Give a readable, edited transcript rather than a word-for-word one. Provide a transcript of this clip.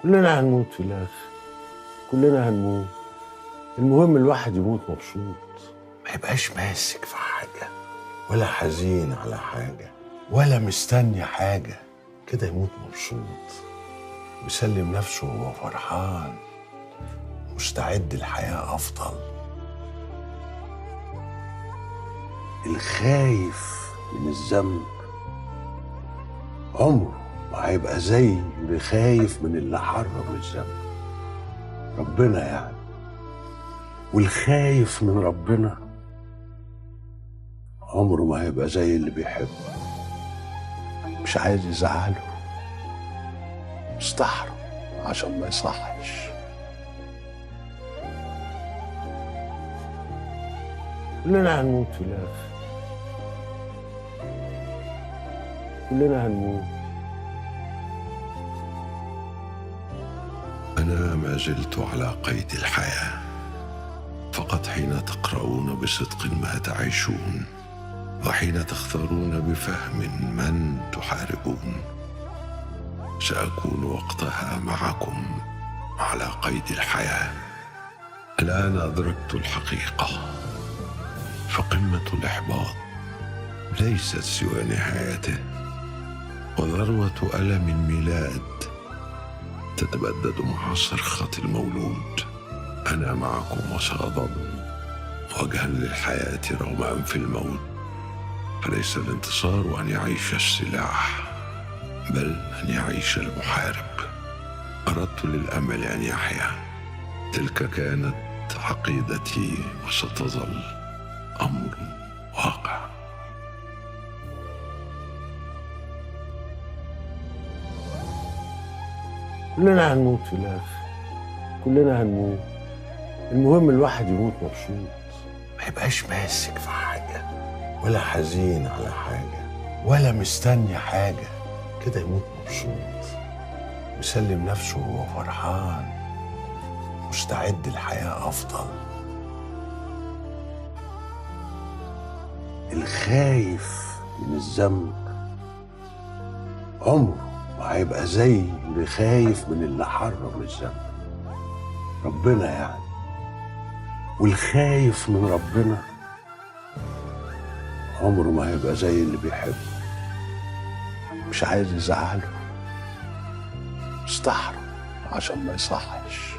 كلنا هنموت في الآخر، كلنا هنموت. المهم الواحد يموت مبسوط، ما يبقاش ماسك في حاجة ولا حزين على حاجة ولا مستني حاجة، كده يموت مبسوط ويسلم نفسه وهو فرحان، مستعد لحياة أفضل. الخايف من الذنب عمره ما هيبقى زي اللي خايف من اللي حرم الذنب، ربنا يعني. والخايف من ربنا عمره ما هيبقى زي اللي بيحبه، مش عايز يزعله، مستحرم عشان ما يصحش. كلنا هنموت في الآخر، كلنا هنموت. أنا ما زلت على قيد الحياة، فقط حين تقرؤون بصدق ما تعيشون، وحين تختارون بفهم من تحاربون، سأكون وقتها معكم على قيد الحياة. الآن أدركت الحقيقة، فقمة الإحباط ليست سوى نهايته، وذروة ألم الميلاد تتبدد مع صرخة المولود. أنا معكم وسأظل وجها للحياة رغم أنف الموت، فليس الانتصار أن يعيش السلاح، بل أن يعيش المحارب. أردت للأمل أن يحيا، تلك كانت عقيدتي وستظل أمر واقع. كلنا هنموت في الآخر، كلنا هنموت. المهم الواحد يموت مبسوط، ما يبقاش ماسك في حاجة ولا حزين على حاجة ولا مستني حاجة، كده يموت مبسوط ويسلم نفسه وهو فرحان، مستعد لحياة أفضل. الخايف من الذنب عمره ما هيبقى زي اللي خايف من اللي حرم الذنب، ربنا يعني. والخايف من ربنا عمره ما هيبقى زي اللي بيحبه، مش عايز يزعله، مستحرم عشان ما يصحش.